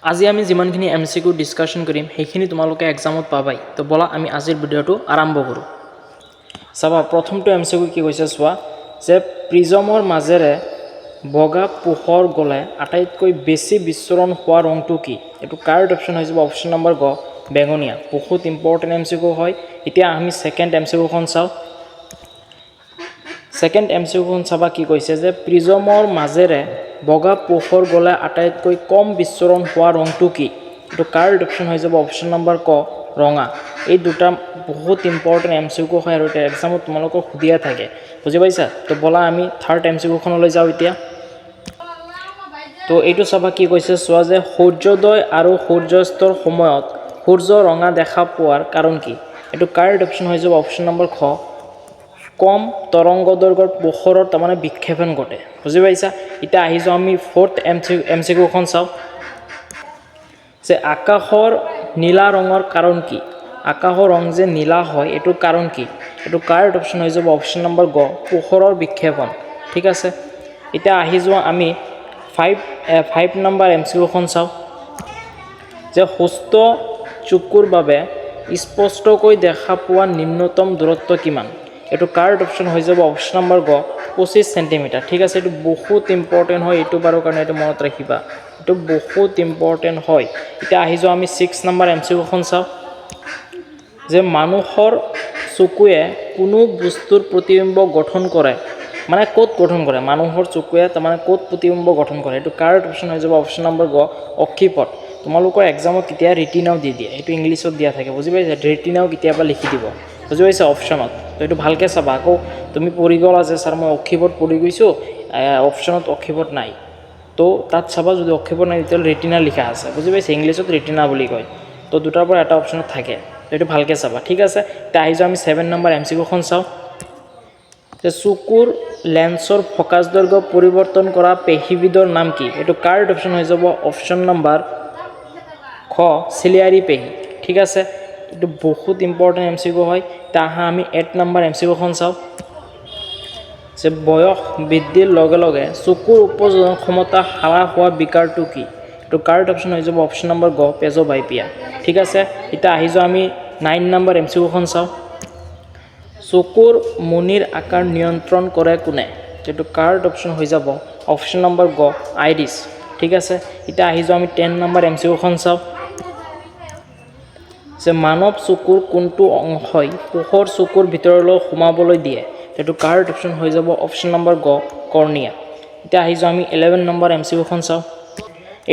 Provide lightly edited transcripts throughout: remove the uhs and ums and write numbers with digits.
আজি আমি যিমানখিনি এমচিকিউ ডিছকাশ্যন কৰিম, সেইখিনি তোমালোকে এক্সামত পাবাই। তো ব'লা, আমি আজিৰ ভিডিঅ'টো আৰম্ভ কৰোঁ। চাবা, প্ৰথমটো এমচিকিউ কি কৈছে চোৱা যে প্ৰিজমৰ মাজেৰে বগা পোহৰ গ'লে আটাইতকৈ বেছি বিচ্ছুৰণ হোৱা ৰংটো কি? এইটো কাৰেক্ট অপশ্যন হৈ যাব অপশ্যন নম্বৰ গ, বেঙুনীয়া। বহুত ইম্পৰ্টেণ্ট এমচিকিউ হয়। এতিয়া আমি ছেকেণ্ড এমচিকিউখন চাওঁ। ছেকেণ্ড এমচিকিউখন চাবা, কি কৈছে যে প্ৰিজমৰ মাজেৰে বগা পোহৰ গ'লে আটাইতকৈ কম বিচ্ছুৰণ হোৱা ৰংটো কি? এইটো কাৰেক্ট অপশ্যন হৈ যাব অপশ্যন নম্বৰ ক, ৰঙা। এই দুটা বহুত ইম্পৰ্টেণ্ট এমচিকিউ হয় আৰু এতিয়া এক্সামত তোমালোকক সুধিয়ে থাকে, বুজি পাইছা? তো ব'লা, আমি থাৰ্ড এমচিকিউখনলৈ যাওঁ এতিয়া। তো এইটো চাবা, কি কৈছে চোৱা যে সূৰ্যোদয় আৰু সূৰ্যাস্তৰ সময়ত সূৰ্য ৰঙা দেখা পোৱাৰ কাৰণ কি? এইটো কাৰেক্ট অপশ্যন হৈ যাব অপশ্যন নম্বৰ খ, কম তৰংগ দৈৰ্ঘ্যৰ পোহৰৰ তাৰমানে বিক্ষেপণ ঘটে, বুজি পাইছা? এতিয়া আহি যাওঁ আমি ফ'ৰ্থ এমচিকিউখন চাওঁ যে আকাশৰ নীলা ৰঙৰ কাৰণ কি? আকাশৰ ৰং যে নীলা হয়, এইটোৰ কাৰণ কি? এইটো কাৰেক্ট অপশ্যন হৈ যাব অপশ্যন নম্বৰ গ, পোহৰৰ বিক্ষেপণ। ঠিক আছে, এতিয়া আহি যোৱা আমি ফাইভ নম্বৰ এমচিকিউখন চাওঁ যে সুস্থ চকুৰ বাবে স্পষ্টকৈ দেখা পোৱা নিম্নতম দূৰত্ব কিমান? এইটো কাৰেক্ট অপশ্যন হৈ যাব অপশ্যন নম্বৰ গ, 25 চেণ্টিমিটাৰ। ঠিক আছে, এইটো বহুত ইম্পৰ্টেণ্ট হয় এইটো বাৰৰ কাৰণে, এইটো মনত ৰাখিবা, এইটো বহুত ইম্পৰ্টেণ্ট হয়। এতিয়া আহি যাওঁ আমি ছিক্স নম্বৰ এমচিকিউখন চাওঁ যে মানুহৰ চকুৱে কোনো বস্তুৰ প্ৰতিবিম্ব গঠন কৰে, মানে ক'ত গঠন কৰে? মানুহৰ চকুৱে তাৰমানে ক'ত প্ৰতিবিম্ব গঠন কৰে? এইটো কাৰেক্ট অপশ্যন হৈ যাব অপশ্যন নম্বৰ গ, অক্ষিপট। তোমালোকৰ এক্সামত কেতিয়া ৰেটিনাও দি দিয়ে, এইটো ইংলিছত দিয়া থাকে, বুজি পাইছা? ৰেটিনাও কেতিয়াবা লিখি দিব, বুজি পাইছা, অপশ্যনত। তো এইটো ভালকৈ চাবা। আকৌ তুমি পঢ়ি গ'লা যে ছাৰ, মই অক্ষিপট পঢ়ি গৈছোঁ, অপশ্যনত অক্ষিপট নাই। তো তাত চাবা, যদি অক্ষিপট নাই তেতিয়াহ'লে ৰেটিনা লিখা আছে, বুজি পাইছে? ইংলিছত ৰেটিনা বুলি কয়। তো দুটাৰ পৰা এটা অপশ্যনত থাকে, তো এইটো ভালকৈ চাবা। ঠিক আছে, এতিয়া আহি যাওঁ আমি ছেভেন নম্বৰ এমচিকিউখন চাওঁ যে চকুৰ লেন্সৰ ফ'কাছ দৈৰ্ঘ্য পৰিৱৰ্তন কৰা পেশীবিধৰ নাম কি? এইটো কাৰেক্ট অপশ্যন হৈ যাব অপশ্যন নম্বৰ খ, চিলিয়াৰী পেশী। ঠিক আছে, এইটো বহুত ইম্পৰ্টেণ্ট এমচিকিউ হয়। এতিয়া আহা, আমি এইট নম্বৰ এমচিকিউখন চাওঁ যে বয়স বৃদ্ধিৰ লগে লগে চকুৰ উপযোজন ক্ষমতা হ্ৰাস হোৱা বিকাৰটো কি? এইটো কাৰেক্ট অপশ্যন হৈ যাব অপশ্যন নম্বৰ গ, প্ৰেছবাইপিয়া। ঠিক আছে, এতিয়া আহি যাওঁ আমি নাইন নম্বৰ এমচিকিউখন চাওঁ। চকুৰ মণিৰ আকাৰ নিয়ন্ত্ৰণ কৰে কোনে? এইটো কাৰেক্ট অপশ্যন হৈ যাব অপশ্যন নম্বৰ গ, আইৰিছ। ঠিক আছে, এতিয়া আহি যাওঁ আমি 10 নম্বৰ এমচিকিউখন চাওঁ যে মানৱ চকুৰ কোনটো অংশই পোহৰ চকুৰ ভিতৰলৈ সোমাবলৈ দিয়ে? এইটো কাৰেক্ট অপশ্যন হৈ যাব অপশ্যন নম্বৰ গ, কৰ্ণিয়া। এতিয়া আহি যাওঁ আমি 11 নম্বৰ এমচিকিউখন চাওঁ।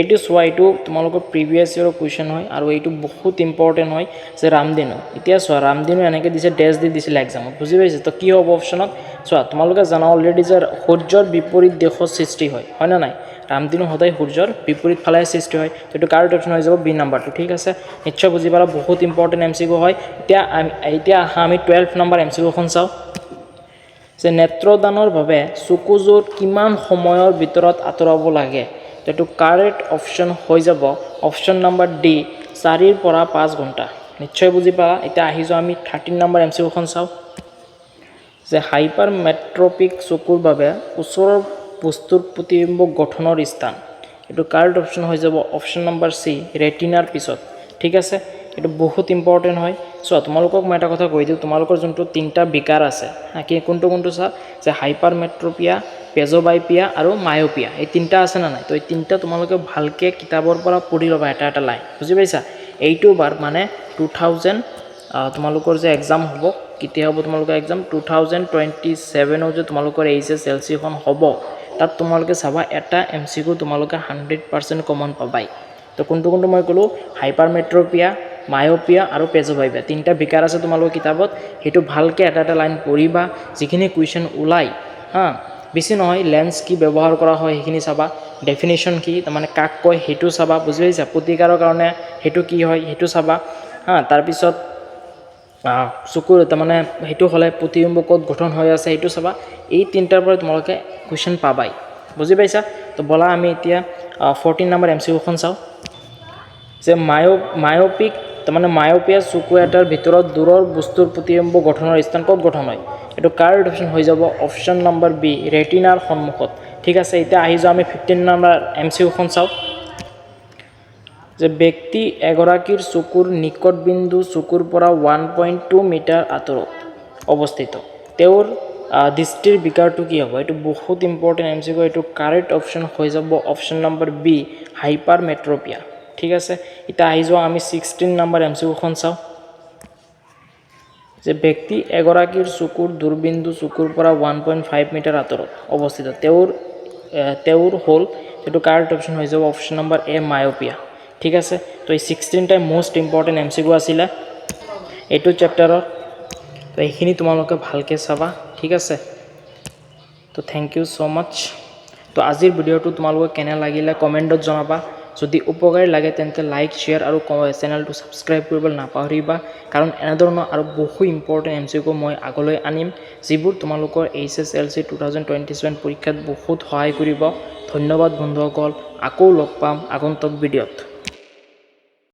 এইটো চোৱা, এইটো তোমালোকৰ প্ৰিভিয়াছ ইয়েৰৰ কুৱেশ্যন হয় আৰু এইটো বহুত ইম্পৰ্টেণ্ট হয় যে ৰামধেনু। এতিয়া চোৱা, ৰামধেনু এনেকৈ দিছে, ডেছ দি দিছিলে এক্সামত, বুজি পাইছে? তো কি হ'ব অপশ্যনত চোৱা। তোমালোকে জানা অলৰেডি যে সূৰ্যৰ বিপৰীত দিশত সৃষ্টি হয়, হয়নে নাই? ৰামধেনু সদায় সূৰ্যৰ বিপৰীত ফালে সৃষ্টি হয়। তো এইটো কাৰেক্ট অপশ্যন হৈ যাব বি নাম্বাৰটো। ঠিক আছে, নিশ্চয় বুজি পালা, বহুত ইম্পৰ্টেণ্ট এমচিকিউ হয়। এতিয়া আহা, আমি 12 নম্বৰ এমচিকিউখন চাওঁ যে নেত্ৰদানৰ বাবে চকুযোৰ কিমান সময়ৰ ভিতৰত আঁতৰাব লাগে? এইটো কাৰেক্ট অপশ্যন হৈ যাব অপশ্যন নম্বৰ ডি, 4ৰ পৰা 5 ঘণ্টা। নিশ্চয় বুজি পালা। এতিয়া আহি যাওঁ আমি 13 নম্বৰ এমচিকিউখন চাওঁ যে হাইপাৰ মেট্ৰপিক চকুৰ বাবে ওচৰৰ বস্তুৰ প্ৰতিবিম্ব গঠনৰ স্থান? এইটো কাৰেক্ট অপশ্যন হৈ যাব অপশ্যন নম্বৰ চি, ৰেটিনাৰ পিছত। ঠিক আছে, এইটো বহুত ইম্পৰ্টেণ্ট হয়। চোৱা, তোমালোকক মই এটা কথা কৈ দিওঁ। তোমালোকৰ যোনটো তিনিটা বিকাৰ আছে, হা, কি কোনটো কোনটো চোৱা যে হাইপাৰ মেট্ৰপিয়া, প্ৰেছবাইপিয়া আৰু মায়োপিয়া, এই তিনিটা আছে নে নাই? তো এই তিনিটা তোমালোকে ভালকৈ কিতাপৰ পৰা পঢ়ি ল'বা এটা এটা লাইন, বুজি পাইছা? এইটো বাৰ মানে 2000 তোমালোকৰ যে এক্সাম হ'ব, কেতিয়া হ'ব তোমালোকৰ এক্সাম? 2027ত যে তোমালোকৰ এইচএছএলচিখন হ'ব, তাত তোমালোকে চাবা, এটা এমচিকিউ তোমালোকে 100% কমন পাবাই। তো কোনটো কোনটো মই ক'লোঁ? হাইপাৰ মেট্ৰপিয়া, মায়োপিয়া আৰু প্ৰেছবাইপিয়া, তিনিটা বিকাৰ আছে তোমালোকৰ কিতাপত। সেইটো ভালকৈ এটা এটা লাইন পঢ়িবা, যিখিনি কুৱেশ্যন ওলায়, হা, বেছি নহয়। লেন্স কি ব্যৱহাৰ কৰা হয় সেইখিনি চাবা, ডেফিনেশ্যন কি, তাৰমানে কাক কয় সেইটো চাবা, বুজি পাইছা? প্ৰতিকাৰৰ কাৰণে সেইটো কি হয় সেইটো চাবা, হা। তাৰপিছত চকুৰ তাৰমানে সেইটো হ'লে প্ৰতিবিম্ব ক'ত গঠন হৈ আছে সেইটো চাবা। এই তিনিটাৰ পৰা তোমালোকে কুৱেশ্যন পাবাই, বুজি পাইছা? তো ব'লা, আমি এতিয়া 14 নম্বৰ এমচিকিউখন চাওঁ যে মায়োপিক, তাৰমানে মায়োপিয়া চকু এটাৰ ভিতৰত দূৰৰ বস্তুৰ প্ৰতিবিম্ব গঠনৰ স্থান ক'ত গঠন হয়? এইটো কাৰেক্ট অপশ্যন হৈ যাব অপশ্যন নম্বৰ বি, ৰেটিনাৰ সন্মুখত। ঠিক আছে, এতিয়া আহি যাওঁ আমি 15 নম্বৰ এমচিকিউখন চাওঁ। যে ব্যক্তি এগৰাকীৰ চকুৰ নিকট বিন্দু চকুৰ পৰা 1.2 মিটাৰ আঁতৰত অৱস্থিত, তেওঁৰ দৃষ্টিৰ বিকাৰটো কি হ'ব? এইটো বহুত ইম্পৰ্টেণ্ট এমচিকিউ। এইটো কাৰেক্ট অপশ্যন হৈ যাব অপশ্যন নম্বৰ বি, হাইপাৰ মেট্ৰপিয়া। ঠিক আছে, এতিয়া আহি যোৱা আমি 16 নম্বৰ এমচিকিউখন চাওঁ যে ব্যক্তি এগৰাকীৰ চকুৰ দূৰবিন্দু চকুৰ পৰা 1.5 মিটাৰ আঁতৰত অৱস্থিত, তেওঁৰ হ'ল? সেইটো কাৰেক্ট অপশ্যন হৈ যাব অপশ্যন নম্বৰ এ, মায়'পিয়া। ঠিক আছে, তো এই 16টাই মষ্ট ইম্পৰ্টেণ্ট এমচিকিউ আছিলে এইটো চেপ্টাৰৰ। তো এইখিনি তোমালোকে ভালকৈ চাবা, ঠিক আছে? তো thank you so মাছ। তো আজিৰ ভিডিঅ'টো তোমালোকে কেনে লাগিলে কমেণ্টত জনাবা। যদি উপকাৰী লাগে, তেন্তে লাইক, শ্বেয়াৰ আৰু চেনেলটো ছাবস্ক্ৰাইব কৰিবলৈ নাপাহৰিবা, কাৰণ এনেধৰণৰ আৰু বহু ইম্পৰ্টেণ্ট এমচিকিউ মই আগলৈ আনিম, যিবোৰ তোমালোকৰ এইচএছএলচি 2027 পৰীক্ষাত বহুত সহায় কৰিব। ধন্যবাদ বন্ধুসকল, আকৌ লগ পাম আগন্তুক ভিডিঅ'ত।